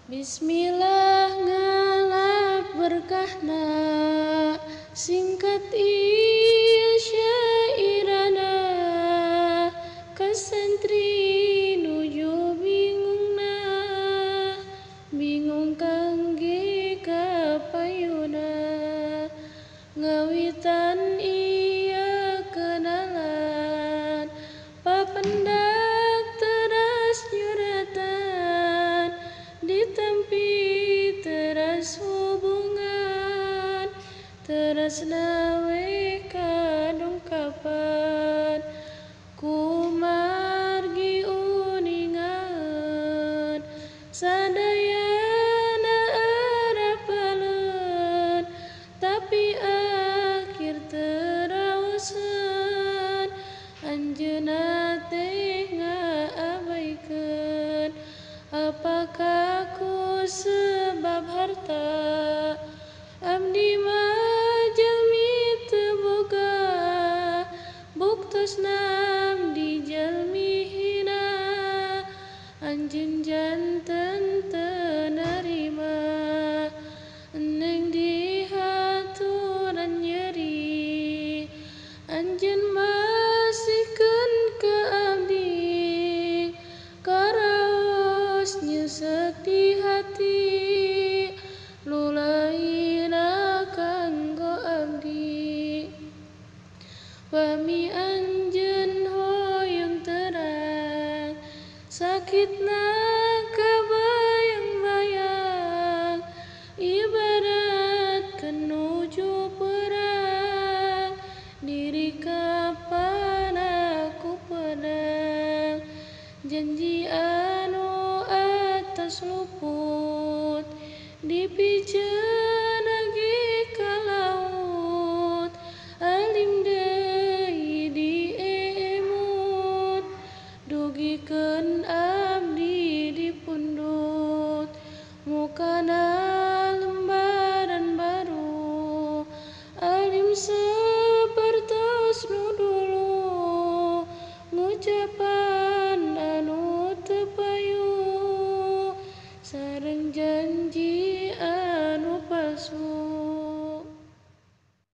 Bismillah ngalap berkahna singkat ieu syairana ka santri nuju bingungna bingung kangge kapayuna ngawitan ieu kenalan papendak teras nyuratan ditempi teras hubungan teras nawe kadungkapan kumargi uningan sadayana arapaleun tapi akhir terausan anjeunna teh ngaabaikeun. Apakah ku sebab harta abdi mah jalmi teu boga buktosna abdi jalmi hina anjeun janten teu narima neng dihaturan nyeri anjeun masihkeun ka abdi karaos nyesek di hati lulaina kanggo abdi. Pami anjeun hoyong terang sakitna kabayang-bayang ibarat nuju perang diri kapan aku pedang janji anu atas luput dipiceun age ka laut alim deui diemut dugikeun abdi dipundhut mukana lembaran baru alim.